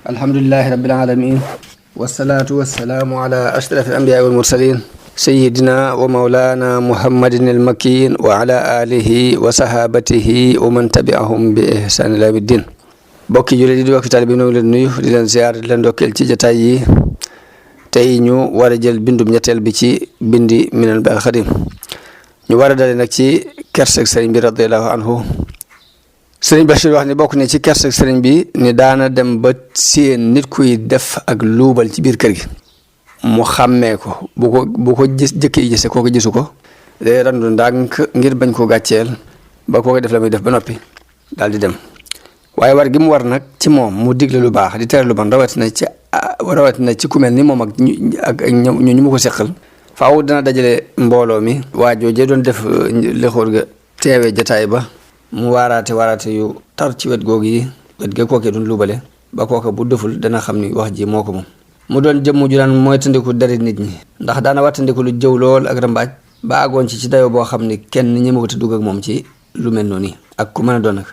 alhamdulillahi rabbil alamin wassalatu wassalamu ala ashrafil anbiya wal mursalin sayyidina wa maulana muhammadin al makin wa ala alihi wa sahabatihi wa man tabi'ahum bi ihsan ila yawmiddin. bokki jullit di bokki taalibe bi ñu leen nuyu di leen ziar di leen ndokkeel ci jotaay yi tey ñu war a jël bindum ñetteel bi ci bindi minal baaxil xadim ñu war a dale nag ci kerseg sëriñ bi radiyallahu anhu. sëriñ Bachir wax ni bokk ne ci kerseg sëriñ bi ni daana dem ba seen nit kuy def ak luubal ci biir kër gi mu xàmmee ko bu ko gis jëkkee gise kooku gisu ko day randu ndànk ngir bañ ko gàcceel ba kooku def la muy def ba noppi daal di dem. waaye war gi mu war nag ci moom mu digle lu baax di tere lu bon rawatina ci ku mel ni moom ak ñu mu ko seqal faaw dana dajale mbooloo mi waa jooje doon def lexóor ga teewee jataay ba mu waaraate yu tar ci wet googu yi wet ga kookee doon luubale ba kooka bu deful dana xam ni wax ji moo ko moom mu doon jëmm ju daan mooy tandiku dari nit ñi ndax daana wattandiku lu jëw lool ak rambaaj ba àggoon ci dayoo boo xam ni kenn ñemewut a dugg ak moom ci lu mel noonu ak ku mën a doon nag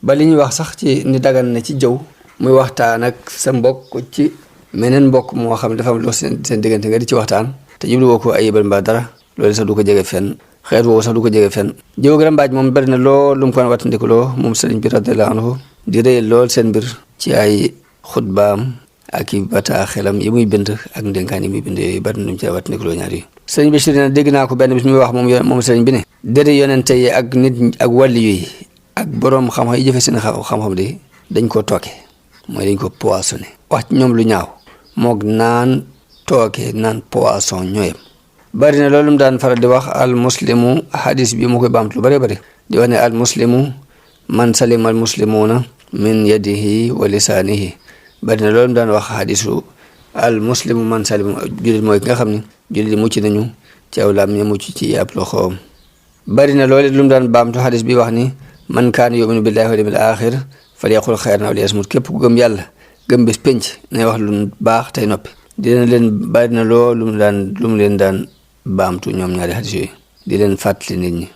ba li ñuy wax sax ci ni dagan na ci jëw muy waxtaan ak sa mbokk ci meneen mbokk moo xam ne dafa am loo seen diggante nga di ci waxtaan te jubluwoo ko ayibal mbaa dara loolu sax du ko jege fenn xeet woowu sax du ko jege fenn jëw ak rambaaj moom bari na lool lu mu ko wattandiku loo moom sëriñ bi radiyallahu anhu di réyal lool seen mbir ci ay xutbaam ak i bataaxelam yi muy bind ak ndénkaan yi muy bind yooyu bari na lu mu ci wattandiku loo ñaar yi sëriñ Bachir na dégg naa ko benn bis muy wax moom sëriñ bi ne dëri yonente yi ak nit ak wàlli yi ak boroom xam-xam yi jëfe seen xam-xam de dañ ko tooke mooy dañ ko poissonné wax ci ñoom lu ñaaw moog naan tooke naan poisson ñooyam bari na loolu mu daan faral di wax al muslimu hadis bi mu koy baamtu lu bari di wax ne al muslimu man salima al muslimuna min yadihi wa lisaanihi bari na loolu mu daan wax hadisu al muslimu man salima jullit mooy ki nga xam ne jullit yi mucc nañu ci aw lam ñu mucc ci ab loxoom bari na loolu lu mu daan baamtu hadis bi wax ni man kaana yuminu billahi wal yawmil axir falyaqul xayran aw liyasmut képp ku gëm yàlla gëm bés penc nay wax lu baax tey noppi dina leen bari na loolu lu mu leen daan baamtu ñoom ñaari hadis yooyu di leen fàttali nit ñi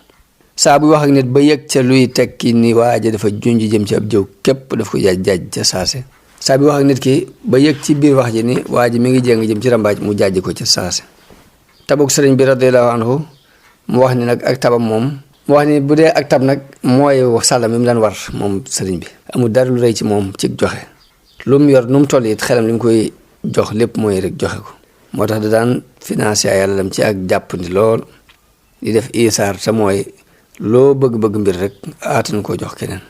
saa bu wax ak nit ba yëg ca luy tekki ni waaja dafa junj jëm ci ab jëw képp daf ko jaaj ca saase saa bi wax ak nit ki ba yëg ci biir wax ji ni waa ji mi ngi jéng jëm ci rambaaj mu jaaj ko ca saase tabuk sëriñ bi radiyallahu anhu mu wax ni nag ak tabam moom mu wax ni bu dee ak tab nag mooy sàllam mi mu daan war moom sëriñ bi amul dara lu rëy ci moom ci joxe lu mu yor nu mu toll it xelam li mu koy jox lépp mooy rek joxe ko moo tax da daan financé yàlla lam ci ak jàppandi lool di def isaar te mooy loo bëgg-bëgg mbir rek aatan koo jox keneen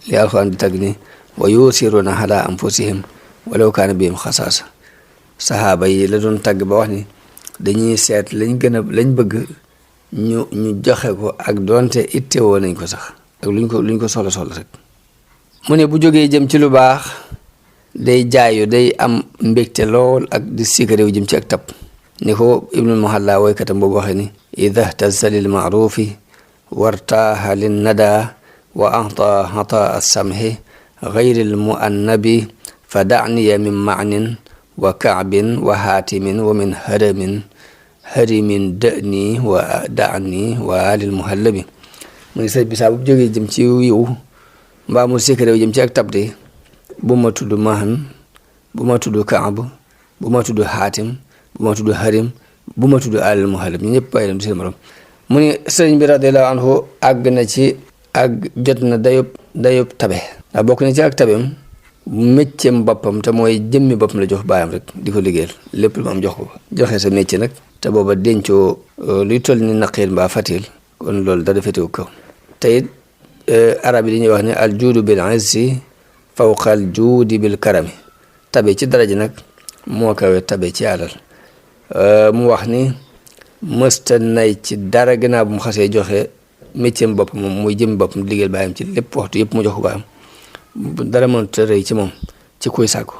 li alxuraan di tagg ni wa yusiruuna ala anfusihim walaw kaana bihim xasaasa saxaaba yi la doon tagg ba wax ni dañuy seet lañ bëgg ñu joxe ko ak doonte ittewoo nañ ko sax ak luñ ko soxla rek mu ne bu jógee jëm ci lu baax day jaayu day am mbégte lool ak di sikaréew jëm ci ak tab ni ko ibnul muhalla woykatam boobu waxee ni ida htazza lil maarufi wartaaha lin nada wa ata hata samhi gayri l muannabi fa daniya min maanin wa kaabin wa haatimin wa min harimin dani wa dani wa alil muhallabi mu ni sëñ bi saa bu jógee jëm ci yiw mbaa mu sikaréew jëm ci ak tab de bu ma tudd mahan bu ma tudd kaab bu ma tudd xaatim bu ma tudd harim bu ma tudd alal muhallab ñu ñëpp bàyyi dem di seen morom mu ni sëriñ bi radiyallahu anhu àgg na ci ak jot na dayob tabe ndax bokk na ci ak tabem mécceem boppam te mooy jëmmi boppam la jox baayam rek di ko liggéeyal lépp lu mu am jox ko joxe sa métier nag te booba dencoo luy toll ni naqiil mbaa fatil kon loolu dara féetewu kaw te it arab yi dañuy wax ne al juudu bil izzi fawqal juudi bil karami tabe ci daraja nag moo kawe tabe ci alal mu wax ni mësta nay ci dara gannaaw bu mu xasee joxe métier boppam moom muy jëm boppam liggéeyal baayam ci lépp waxtu yëpp mu jox ko baayam dara mënut a rëy ci moom ci kuy sàkku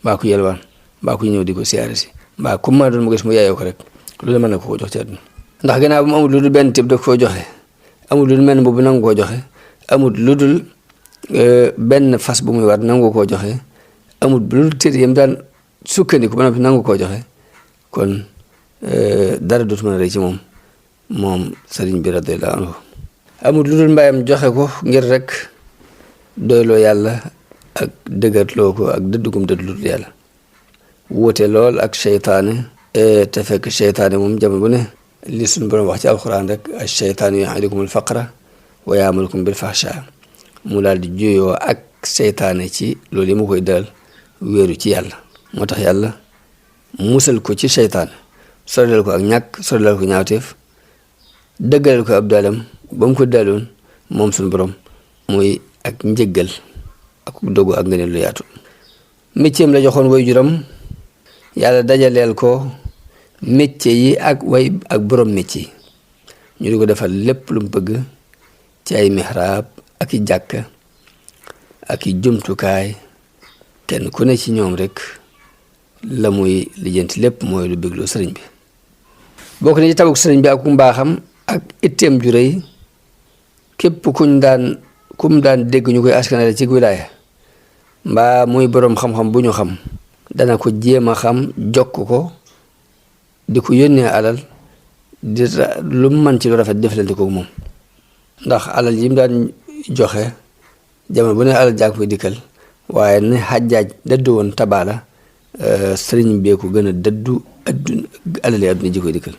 mbaa ku yelwaan mbaa ku ñëw di ko siyaare si mbaa ku mën a doon mu gis mu yaayoo ko rek loolu mën na ko jox ci àdduna ndax gannaaw bu mu amul lu dul benn tib daf koo joxe amul lu dul mel boobu nangu koo joxe amul lu dul benn fas bu muy war nangu koo joxe amul lu dul tëdd yam daan sukkandiku ba noppi nangu koo joxe kon dara dootu mën a rëy ci moom sëriñ bi radiyallahu anhu amul lu dul mbayam joxe ko ngir rek doyloo yàlla ak dëgërloo ko ak dëddugum dëddlu yàlla wuute lool ak seytaane te fekk seytaane moom jamono bu ne li suñu borom wax ci alxuraan rek ash-shaytaanu ya'idukumul faqra wa ya'murukum bil fahsha mu daal di juyoo ak seytaane ci loolu yi mu koy dal wéeru ci yàlla moo tax yàlla musal ko ci seytaane sorelal ko ak ñàkk sorelal ko ñaawteef dëggalal ko ab daalam ba mu ko daaloon moom suñu borom muy ak njëggal ak dogu ak ngëneel lu yaatu métier la joxoon way juram yàlla dajaleel ko métier yi ak way ak borom métier ñu di ko defal lépp lu mu bëgg ci ay mihraab ak i jàkk ak i jumtukaay kenn ku ne ci ñoom rek la muy lijjanti lépp mooy lu bégloo sëriñ bi bokk na ci tabuk sëriñ bi ak mbaaxam ak itteem ju rëy képp kum daan dégg ñu koy askanale ci wilaaya mbaa muy boroom xam-xam bu ñu xam dana ko jéem a xam jokk ko di ko yónnee alal di lu mu mën ci lu rafet deflante ko moom ndax alal yi mu daan joxe jamono bu ne alal jàag fa dikkal waaye ne Hajjaaj dëddu woon tabaala sëriñ bee ko gën a dëddu alali àdduna ji koy dikkal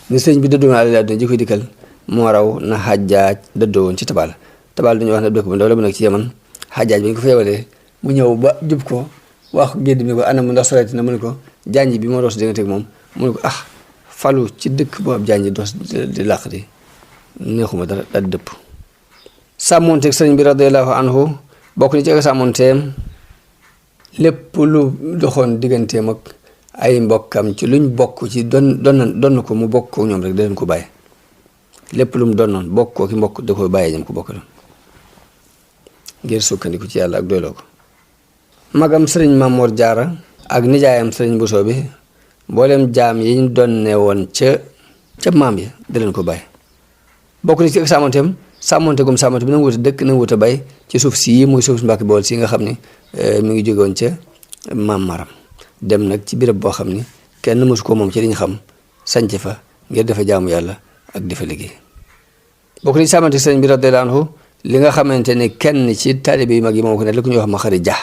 ni sëriñ bi dëddu woon alali àdduna ji koy dikkal moo raw na Hajjaaj dëddoo woon ci tabaala dañuy wax ne dëkk bu ndaw la bu nekk ci Yaman Hajjaaj bi ñu ko fa yebalee mu ñëw ba jub ko wax ko gédd mi ko anam ndax soreti na mu ne ko janj bi moo doos diggante ak moom mu ne ko falu ci dëkk bu ab janj doos di làq di neexuma dara daal dëpp sàmmonteeg sëriñ bi radiyallahu anhu bokk ni ci ak sàmmonteem lépp lu doxoon digganteem ak ay mbokkam ci luñ bokk ci donn ko mu bokk ko ñoom rek da leen ko bàyyi lépp lu mu donnoon bokk ko ki mbokk da koy bàyyee ñam ko bokk la ngir sukkandiku ci yàlla ak doyloo ko magam sëriñ Mamoor Jaara ak nijaayam sëriñ Bousso bi mboolem jaam yi ñu doon ne woon ca maam yi da leen ko bàyyi bokk ni ci ak sàmmonte bi nangu wut a dëkk nangu wut a bay ci suuf si muy suuf si Mbàkke Bawol si nga xam ni mi ngi jóge woon ca maam Maram dem nag ci béréb boo xam ni kenn mësu ko moom ci li ñu xam sanc fa ngir dafa jaamu yàlla ak dafa liggéey bokk ni sàmmante sëriñ bi radiyallahu anhu li nga xamante ne kenn ci taalibe yu mag yi moom ko ne li ku ñuy wax Maxari Ja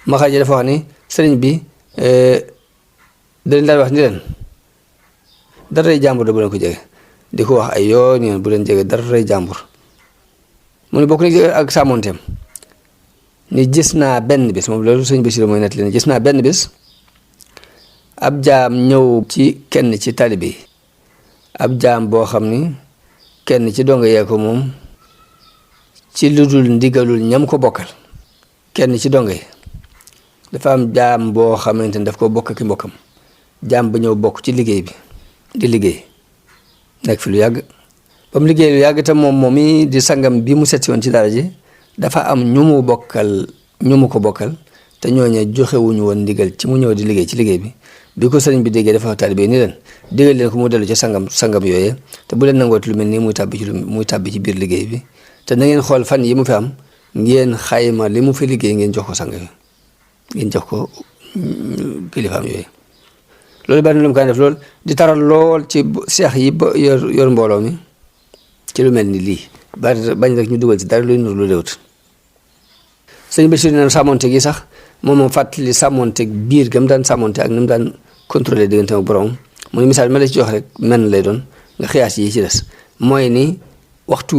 Maxari Ja dafa wax ni sëriñ bi dañ daan wax ni leen daray jàmbur da bu leen ko jege di ko wax ay yoon yoon bu leen jege daray jàmbur mu ne bokk ni ak sàmmonteem ni gis naa benn bis moom loolu sëriñ Basiru mooy nett leen gis naa benn bis ab jaam ñëw ci kenn ci taalibe yi ab jaam boo xam ni kenn ci donga yee ko moom ci lu dul ndigalul ñam ko bokkal kenn ci donga yi dafa am jaam boo xamante ni daf ko bokk ki mbokkam jaam ba ñëw bokk ci liggéey bi di liggéey nekk fi lu yàgg ba mu liggéey lu yàgg te moom i di sangam bi mu setsi woon ci dara ji dafa am ñu mu ko bokkal te ñooñe joxewuñu woon ndigal ci mu ñëw di liggéey ci liggéey bi ko sëriñ bi déggee dafa taalibe ni leen digal leen ko mu dellu ci sangam yooyee te bu leen nangooti lu mel nii muy tàbbi ci biir liggéey bi te na ngeen xool fan yi mu fi am ngeen xayma li mu fi liggéey ngeen jox ko sang yooyu ngeen jox ko kilifaam yooyu loolu bari na lu mu kaan def loolu di taral lool ci seex yi ba yor mbooloo mi ci lu mel ni lii bari bañ rek ñu dugal ci dara luy nur lu léwut sëñ Bachir neen sàmmonte gi sax moom fàttali sàmmonte biir gam daan sàmmonte ak ni mu daan contrôler diggante ak borom mu ne misaal ma la ci jox rek men lay doon nga xiyaas yi ci des mooy ni waxtu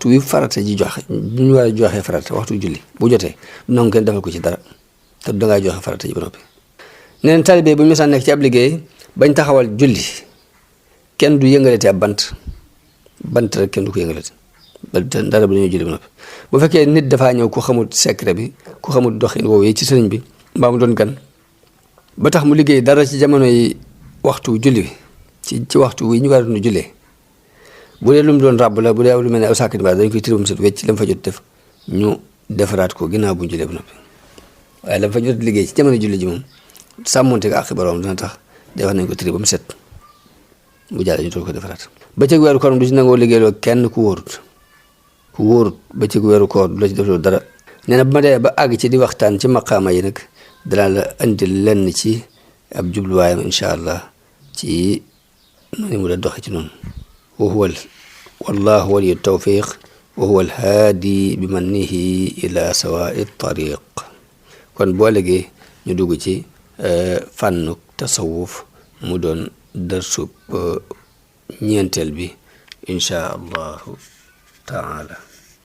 wi farata ji joxe ñu war a joxe farata waxtu julli bu jotee noonu kenn defal ko ci dara te dangaa joxe farata ji ba noppi neen taalibe bu ñu mësaan nekk ci ab liggéey bañ taxawal julli kenn du yëngalate ab bant rek kenn du ko yëngalate ba dara bu dañoo julli ba noppi bu fekkee nit dafaa ñëw ku xamul secret bi ku xamul doxin woowu yi ci sëriñ bi mbaa mu doon gan ba tax mu liggéey dara ci jamono yi waxtu julli bi ci waxtu wi ñu war a jullee bu dee lu mu doon ràbb la bu dee lu mel ne aw sàkk ba dañ koy tiri ba mu set wecc la mu fa jot def ñu defaraat ko ginnaaw bu ñu jullee ba noppi waaye la mu fa jot liggéey ci jamono julli ji moom sàmmonte ak àqi borom dina tax day wax nañ ko tiri ba mu set bu jàllee ñu doon ko defaraat bëccëg weeru koor du ci nangoo liggéeyloo kenn ku wóorut bëccëg weeru koor du la ci def loolu dara nee na bu ma demee ba àgg ci di waxtaan ci maqaama yi nag danaa la indi lenn ci ab jubluwaayam incha allah ci noonu mu la doxe ci noonu wa huwa wallahu waliyu tawfiq wa huwa alhaadi bi mannihi ila sawaa'i tariq. kon boo léegi ñu dugg ci fànnuk tasawuf mu doon darsub ñeenteel bi insha allahu taala.